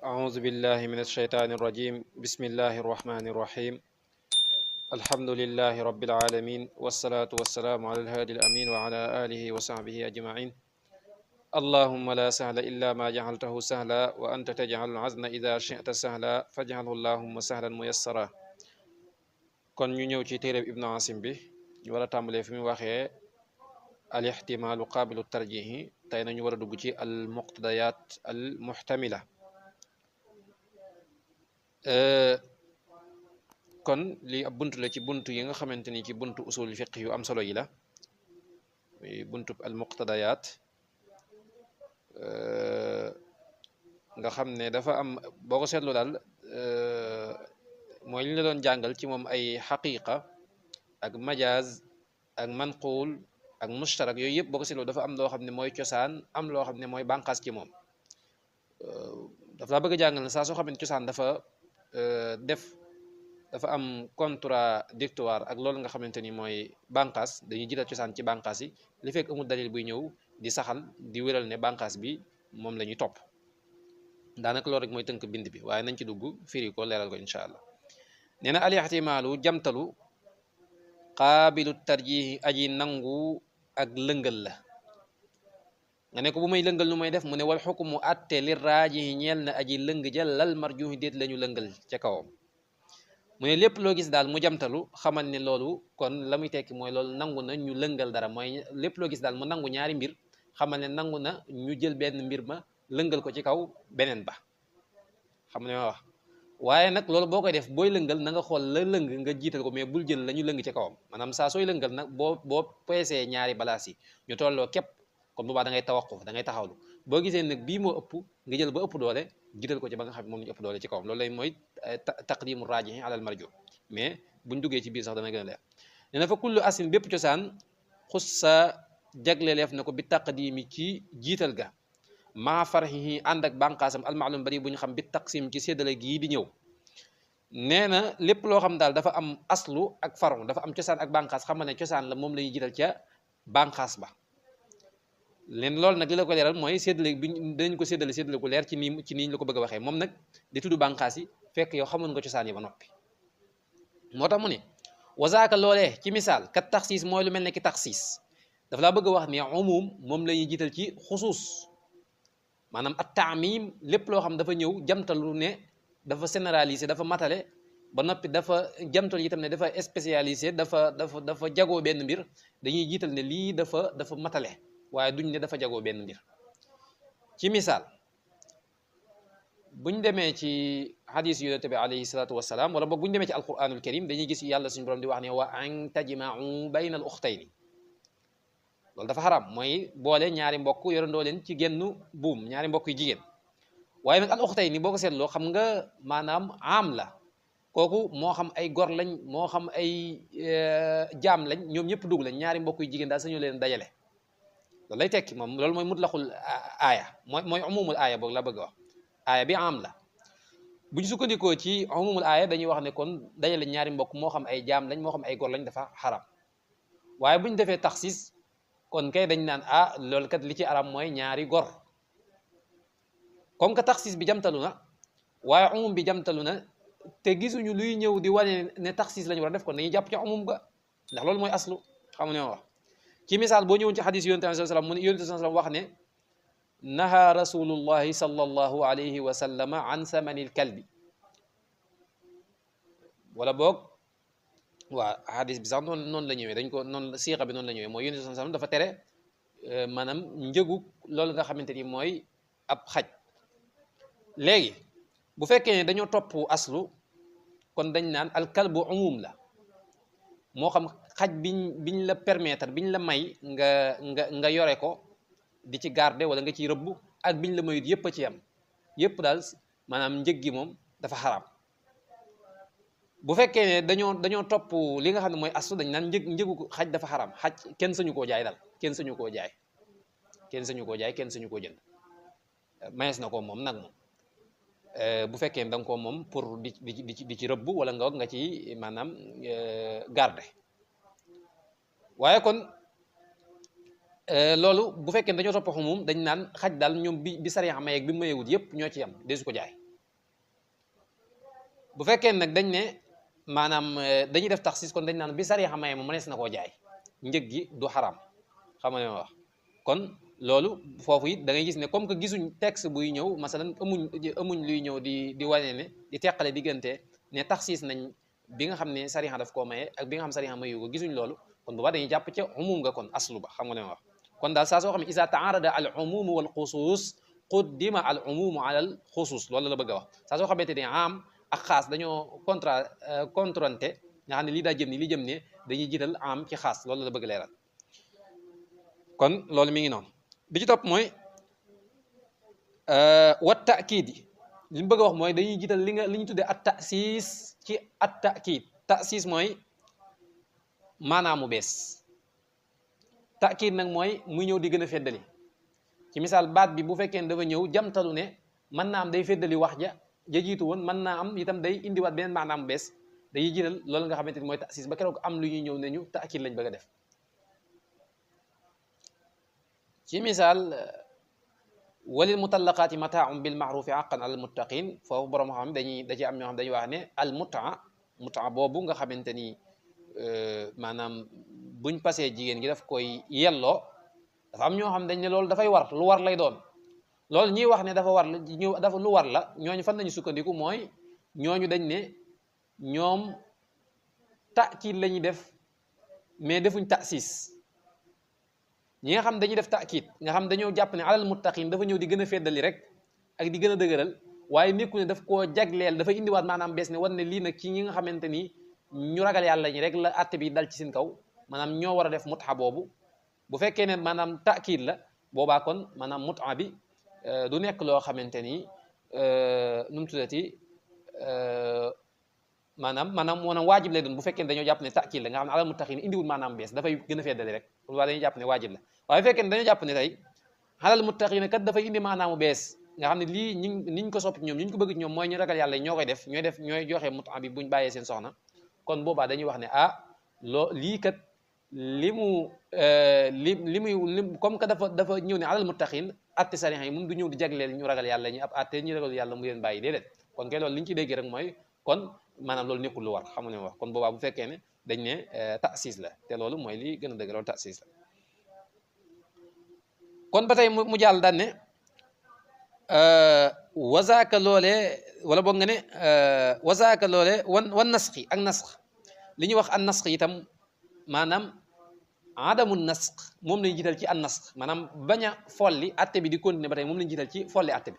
أعوذ بالله من الشيطان الرجيم بسم الله الرحمن الرحيم الحمد لله رب العالمين والصلاة والسلام على الهادي الأمين وعلى آله وصحبه أجمعين اللهم لا سهل إلا ما جعلته سهلا وأنت تجعل الحزن إذا شئت سهلا فاجعله اللهم سهلا ميسرا kon ñu ñëw ci téere ibnu asim bi ñu war a tàmbalee fi mu waxee al ihtimaalu qaabilu tarjihi tey nañu war a dugg ci al muqtadayat al muhtamila kon lii ab bunt la ci bunt yi nga xamante ni ci buntu usul fiq yu am solo yi la buntu al muqtadayat nga xam ne dafa am boo ko seetlu daal mooy li ñu la doon jàngal ci moom ay xaqiqa ak majaaz ak manquul ak mushtarak yooyu yëpp boo ko seetlu dafa am loo xam ne mooy cosaan am loo xam ne mooy bànqaas ci moom dafa laa bëgg a jàngal ne saa soo xam ne cosaan dafa dafa am contradictoire ak loolu nga xamante ni mooy bànqaas dañuy jiital cosaan ci bànqaas yi li fekk amul dalil buy ñëw di saxal di wéral ne bànqaas bi moom la ñuy topp daanaka loolu rek mooy tënk bind bi waaye nañ ci dugg firi ko leeral ko incha allah nee na al ihtimaalu jamtalu qaabilu tarjihi aji nangu ak lëngal la nga ne ko bu may lëngal nu may def mu ne wal xukmu atte li raajihi ñeel na aji lëng ja lal marjuhi déet la ñu lëngal ca kawam mu ne lépp loo gis daal mu jamtalu xamal ne loolu kon la muy tekki mooy loolu nangu na ñu lëngal dara mooy lépp loo gis daal mu nangu ñaari mbir xamal ne nangu na ñu jël benn mbir ma lëngal ko ci kaw beneen ba xam ne ma wax waaye nag loolu boo koy def booy lëngal na nga xool la lëng nga jiital ko mais bul jël la ñu lëng ci kawam maanaam saa sooy lëngal nag boo peesee ñaari balaas yi ñu tolloo képp kon boobaa da ngay tawaquf da ngay taxawlu boo gisee nag bii moo ëpp nga jël ba ëpp doole jiital ko ci ba nga xam ne moom lañu ëpp doole ci kawam loolu lay mooy taqdimu raajihi alal marju mais buñ duggee ci biir sax dana gën a leer nee na fa kullu asin bépp cosaan xus sa jagleleef na ko bi taqdimi ci jiital ga maa farxihi ànd ak bànqaasam almaalum bari bu ñu xam bi taqsim ci séddale gii di ñëw nee na lépp loo xam daal dafa am aslu ak faru dafa am cosaan ak bànqaas xam ne cosaan la moom la ñuy jiital ca bànqaas ba leen loolu nag li la ko leeral mooy séddale bi dañ ko séddale ko leer ci nii la ko bëgg a waxee moom nag di tudd bànqaas yi fekk yow xamoon nga cosaan yi ba noppi moo tax mu ne wazaaka loolee ci misaal kat taxsiis mooy lu mel ne ki taxsiis dafa laa bëgg a wax ne umum moom la ñuy jiital ci xusuus maanaam at taamim lépp loo xam dafa ñëw jamtalu ne dafa généraliser dafa matale ba noppi dafa jamtal itam ne dafa spécialisé dafa jagoo benn mbir dañuy jiital ne lii dafa matale waaye duñ ne dafa jagoo benn mbir ci misaal buñ demee ci hadis yonent bi alayhi salaatu wasalaam wala boog buñ demee ci alquranul karim dañuy gis yàlla suñu borom di wax ne wa an tajma'u bayna al ukhtayni loolu dafa xaram mooy boole ñaari mbokk yorandoo leen ci genn buum ñaari mbokk yu jigéen waaye nag al ukhtayni boo ko seetloo xam nga maanaam am la kooku moo xam ay gor lañ moo xam ay jaam lañ ñoom ñëpp dugg lañ ñaari mbokk yu jigéen daal sañu leen dajale loolu lay tekki moom loolu mooy mutlaxul aaya mooy umumul aaya boog la bëgg a wax aaya bi am la bu ñu sukkandikoo ci umumul aaya dañuy wax ne kon dajale ñaari mbokk moo xam ay jaam lañ moo xam ay gor lañ dafa xaram waaye bu ñu defee taxsis kon kay dañ naan loolu kat li ci aram mooy ñaari gor comme que taxsis bi jamtalu na waaye umum bi jamtalu na te gisuñu luy ñëw di wane ne taxsis lañu war a def kon dañuy jàpp ci umum ga ndax loolu mooy aslu xam ne wax ci misaal boo ñëwoon ci xadis yonent bi sallam mu ne yonent bi sallam wax ne naha rasulullahi sallallahu alayhi wa sallama an samanil kalbi wala boog waa xadis bi sax noonu la ñëwee dañ ko noonu siixa bi noonu la ñëwee mooy yonent bi sallam dafa tere maanaam njëgu loolu nga xamante ni mooy ab xaj léegi bu fekkee ne dañoo topp aslu kon dañ naan al kalbu umum la moo xam xaj biñ la permettre biñ la may nga yore ko di ci garder wala nga ciy rëbb ak biñ la mayut yëpp a ci am yëpp daal maanaam njëg gi moom dafa xaraam bu fekkee ne dañoo topp li nga xam ne mooy aslu dañ naan njëgu xaj dafa xaraam xaj kenn sañu koo jaay daal kenn sañu koo jaay kenn sañu koo jaay kenn sañu koo jënd mayees na ko moom nag moom bu fekkee ne da nga ko moom pour di ci rëbb wala nga ci maanaam garder waaye kon loolu bu fekkee dañoo topp xumum dañ naan xaj daal ñoom bi sariya mayeeg bi mayewut yëpp ñoo ci yam desu ko jaay bu fekkee nag dañ ne maanaam dañuy def taxsis kon dañ naan bi sariya maye moom mënees na koo jaay njëg gi du xaram xam nga li ma wax kon loolu foofu it da ngay gis ne comme que gisuñ texte buy ñëw masalan amuñ luy ñëw di wane ne di teqale diggante ne taxsis nañ bi nga xam ne sariya daf koo maye ak bi nga xam sariya mayu ko gisuñ loolu kon boobaa dañuy jàpp ca umum nga kon aslu ba xam nga li ma wax kon daal saa soo xam ne isa taarada al umum wal xusuus quddima al umum ala al xusuus loolu la bëgg a wax saa soo xamante ne am ak xaas dañoo contrante nga xam ne lii daa jëm ni lii jëm ne dañuy jiital am ci xaas loolu la bëgg leeral kon loolu mi ngi noonu bi ci topp mooy wa taakid yi li ñu bëgg a wax mooy dañuy jiital li ñu tuddee at tasis ci at taakid tasis mooy maanaamu bees taakid nag mooy muy ñëw di gën a feddali ci misaal baat bi bu fekkee ne dafa ñëw jamtalu ne mën naa am day feddali wax ja jiitu woon mën naa am itam day indiwaat beneen maanaamu bees dañuy jiital loolu nga xamante ni mooy tasis ba keroog am lu ñuy ñëw ne ñu taakid lañ bëgg a def ci misaal walil mutallaqaati mataaun bil maarufi haqqan alal muttaqin foofu borom xam da ci am ñoo xam dañuy wax ne al mutaa boobu nga xamante ni maanaam buñ pasee jigéen gi daf koy yelloo dafa am ñoo xam dañ ne loolu dafay war lu war lay doon loolu ñuy wax ne dafa war la dafa lu war la ñooñu fan lañu sukkandiku mooy ñooñu dañ ne ñoom taakid la ñuy def mais defuñ tasis ñi nga xam dañuy def taakid nga xam dañoo jàpp ne alal muttaqin dafa ñëw di gën a feddali rek ak di gën a dëgëral waaye nekku ne daf koo jagleel dafa indiwaat maanaam bees ne war ne lii nag ci ñi nga xamante ni ñu ragal yàlla ñi rek la àtte bi dal ci seen kaw maanaam ñoo war a def mut'a boobu bu fekkee ne maanaam taakid la boobaa kon maanaam mut'a bi du nekk loo xamante ni nu mu tuddati maanaam waajib lay doon bu fekkee ne dañoo jàpp ne taakid la nga xam ne alal muttaqin indiwul maanaam bees dafay gën a feddali rek boobaa dañuy jàpp ne waajib la waaye bu fekkee ne dañoo jàpp ne tey alal muttaqin kat dafay indi maanaamu bees nga xam ne lii niñ ko sopp ñoom ñu ko bëgg ci ñoom mooy ñu ragal yàlla ñoo koy def ñooy joxe mut'a bi buñ bàyyee seen soxna kon boobaa dañuy wax ne lii kat li muy comme que dafa ñëw ne alal muttaqin atte sariya yi moom du ñëw di jagleel ñu ragal yàlla ñi ab atte ñu ragal yàlla mu leen bàyyi déedéet kon kay loolu li ñu ci dégg rek mooy kon maanaam loolu nekkul lu war xam nga wax kon boobaa bu fekkee ne dañ ne tasis la te loolu mooy li gën a dëgg loolu tasis la kon ba tey mu jàll daan ne wazaaka loolee wala boog nga ne wazaaka loolee wan nasxi ak nasx li ñuy wax an nasx itam maanaam adamu nasx moom lañu jiital ci an nasx maanaam bañ a folli atte bi di continuer ba tey moom lañu jiital ci folli atte bi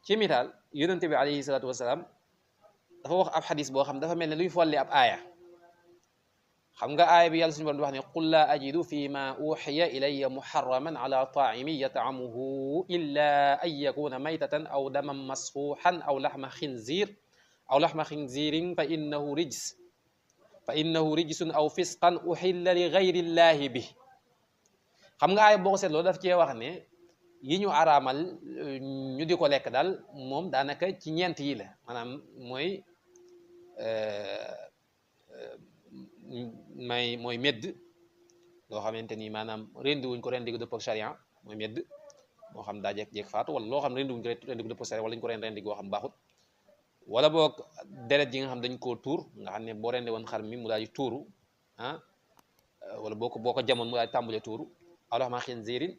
ci misaal yonente bi alayhi salaatu wasalaam dafa wax ab xadis boo xam dafa mel ne luy folli ab aaya xam nga aaya bi yàlla suñu borom di wax ne qul laa ajidu fi ma uxiya ilayya muharraman ala taimi yataamuhu illa an yakuna maytatan aw daman masfuxan aw laxma xinzirin fa innahu rijsun aw fisqan uxilla li gayri llahi bi xam nga aaya boo ko seetloo daf cee wax ne yi ñu araamal ñu di ko lekk daal moom daanaka ci ñeent yi la maanaam mooy medd loo xamante ni maanaam rendi wuñ ko rendi gu dëpp ak charia mooy medd moo xam daa jekk-jekk faatu wala loo xam rendi wuñ ko rendi gu dëpp ak charia wala ñu ko rendi goo xam baaxut wala boog deret yi nga xam dañ koo tuur nga xam ne boo rendi woon xar mi mu daal di tuuru wala boo ko jamoon mu daal di tàmbale tuuru aw laxma xinziirin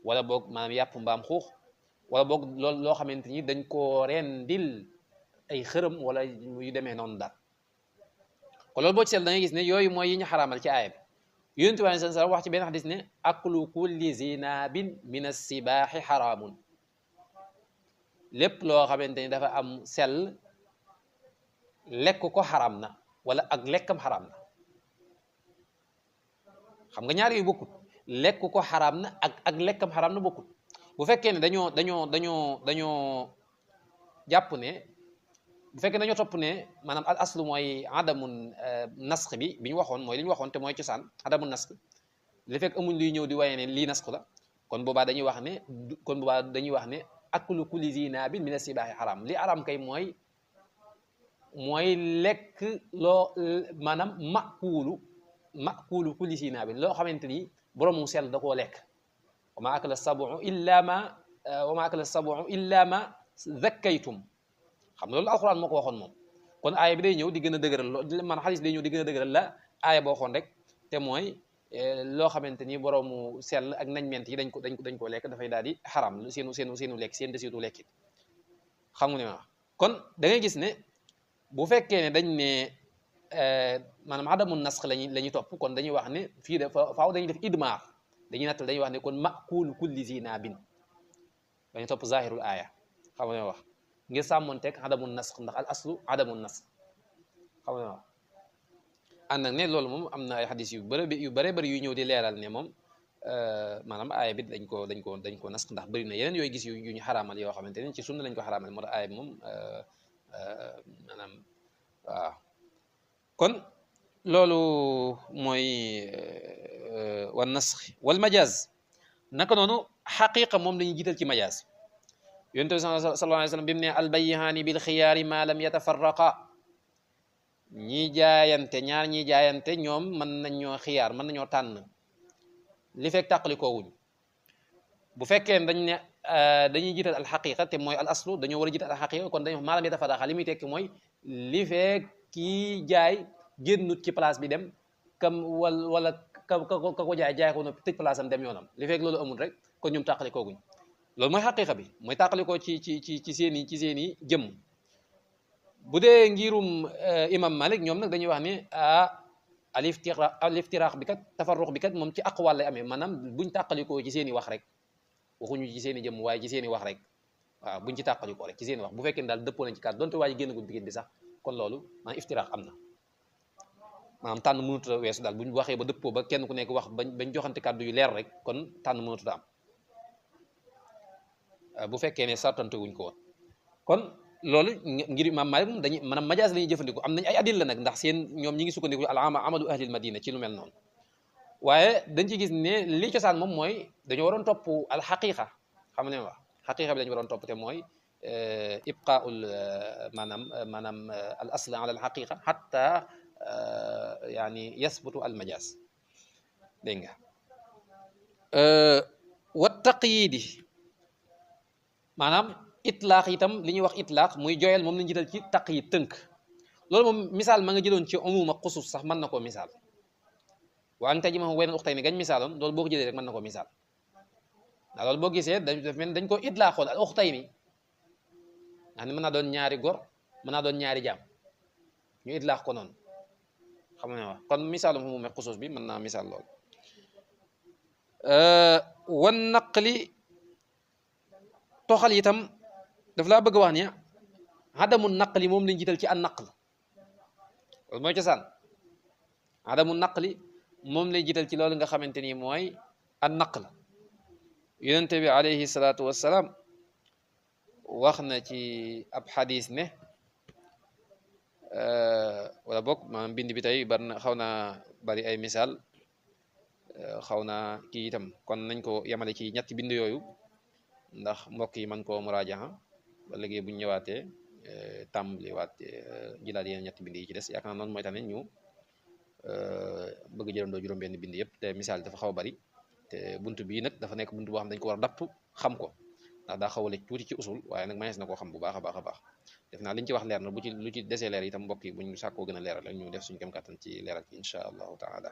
wala boog maanaam yàpp mbaam xuux wala boog loo xamante ni dañ koo rendil ay xërëm wala yu demee noonu daal kon loolu boo ci seetlu da ngay gis ne yooyu mooy yi ñu xaraamal ci aaya bi yonent bi sallallahu alayhi wasallam wax ci benn xadis ne aklu kulli zinabin min as-sibaaxi xaraamun lépp loo xamante ni dafa am sell lekk ko xaraam na wala ak lekkam xaraam na xam nga ñaar yooyu bokkut lekk ko xaraam na ak lekkam xaraam na bokkut bu fekkee ne dañoo jàpp ne bu fekkee dañoo topp ne maanaam al aslu mooy adamun nasx bi ñu waxoon mooy li ñu waxoon te mooy cosaan adamun nasx li fekk amuñ luy ñëw di waye ne lii nasx la kon boobaa dañuy wax ne aklu kulli zinabin min as-sibaahi xaraam li araam kay mooy lekk loo maanaam makuulu kulli zinabin loo xamante ni boroomu sell da koo lekk wa ma akala sabu illa ma zakkaytum xam nga loolu alquran moo ko waxoon moom kon aaya bi day ñëw di gën a dëgëral loolu maanaam xadis day ñëw di gën a dëgëral la aaya boo xoon rek te mooy loo xamante ni boroomu sell ak nañment yi dañ ko lekk dafay daal di xaram seenu lekk seen desitu lekkit xam nga ne ma kon da ngay gis ne bu fekkee ne dañ ne maanaam adamu nasx la ñuy topp kon dañuy wax ne fii de faaw dañuy def idmaar dañuy nattal dañuy wax ne kon makuulu kulli zinabin dañuy topp zahirul aaya xam nga ne wax ngir sàmmonteeg adamu nasx ndax al aslu adamu nasx xam nga ne wax ànd ak ne loolu moom am na ay xadis yu bëri yu ñëw di leeral ne moom maanaam aaya bi dañ ko nasx ndax bëri na yeneen yooyu gis yu ñu xaraamal yoo xamante ne ci sunna lañ ko xaraamal moo tax aaya bi moom maanaam waaw kon loolu mooy wan nasx wal majaaz naka noonu xaqiqa moom lañuy jiital ci majaaz yonent bi sallallahu alayhi wa sallam bi mu ne albayyihaani bil xiyaari ma lam yatafarraqa ñi jaayante ñoom mën nañoo xiyaar mën nañoo tànn li fekk tàqalikoo wuñ bu fekkee dañ ne dañuy jiital al xaqiqa te mooy al aslu dañoo war a jiital al xaqiqa kon dañoo ma lam yatafarraqa li muy tekki mooy li fekk kii jaay génnut ci place bi dem kam wala ka ko jaay ko noppi tëj place am dem yoonam li fekk loolu amul rek kon ñoom tàqalikoo guñ loolu mooy xaqiqa bi mooy tàqalikoo ci seeni jëmm bu dee ngirum imam Malik ñoom nag dañuy wax ne al iftiraax bi kat tafarruq bi kat moom ci aqwal lay amee maanaam buñ tàqalikoo ci seeni wax rek waxuñu ci seeni jëmm waaye ci seeni wax rek waaw buñ ci tàqalikoo rek ci seeni wax bu fekkee ne daal dëppoo nañ ci kàddu donte waa ji génn guñ digit bi sax kon loolu maanaam iftiraax am na maanaam tànn mënut a weesu daal buñ waxee ba dëppoo ba kenn ku nekk wax bañ joxante kàddu yu leer rek kon tànn mënut a am bu fekkee ne sartante wuñ ko woon kon loolu ngir imam Malik moom dañuy maanaam majaas la ñuy jëfandikoo am nañ ay adilla nag ndax ñoom ñi ngi sukkandiku amalu ahlil madina ci lu mel noonu waaye dañ ci gis ne li cosaan moom mooy dañoo waroon topp al xaqiqa xam ne wax xaqiqa bi dañu waroon topp te mooy ibqaul maanaam al asl ala al xaqiqa xatta yani yasbutu al majaas dégg nga wa taqyidi maanaam itlaax itam li ñuy wax itlaax muy joyal moom lañu jiital ci taqyid tënk loolu moom misaal ma nga jëloon ci umum ak xusus sax mën na koo misaal wa an tajmahu bayna uxtayni gañ misaaloon loolu boo ko jëlee rek mën na koo misaal ndax loolu boo gisee dañ ko itlaaxoon al uxtayni ndax ne mën naa doon ñaari gor mën naa doon ñaari jaam ñu itlaax ko noonu xam nga wax kon misaalum umum ak xusus bi mën naa misaal loolu wan naqli toxal itam daf laa bëgg wax ne adamu naqli moom lañ jiital ci an naql loolu mooy cosaan adamu naqli moom lañ jiital ci loolu nga xamante ni mooy an naql yonente bi alayhi salaatu wassalaam wax na ci ab xadis ne wala bokk maanaam bind bi tey bari na xaw naa bari ay misaal xaw naa kii itam kon nañ ko yemale ci ñetti bind yooyu ndax mbokk yi man koo muraajaxa ba léegi bu ñu ñëwaatee tàmbaliwaat jëlaat yeneen ñetti bind yi ci des yaakaar naa noonu mooy tax ne ñu bëgg jëlandoo juróom-benn bind yëpp te misaal dafa xaw a bari te buntu bii nag dafa nekk buntu boo xam dañ ko war a dapp xam ko ndax daa xaw a lëj tuuti ci usul waaye nag manees na koo xam bu baax a baax a baax def naa liñ ci wax leer na lu ci desee leer itam mbokk yi buñ sàkkoo gën a leeral rek ñu def suñu kem kàttan ci leeral ci incha allahu taala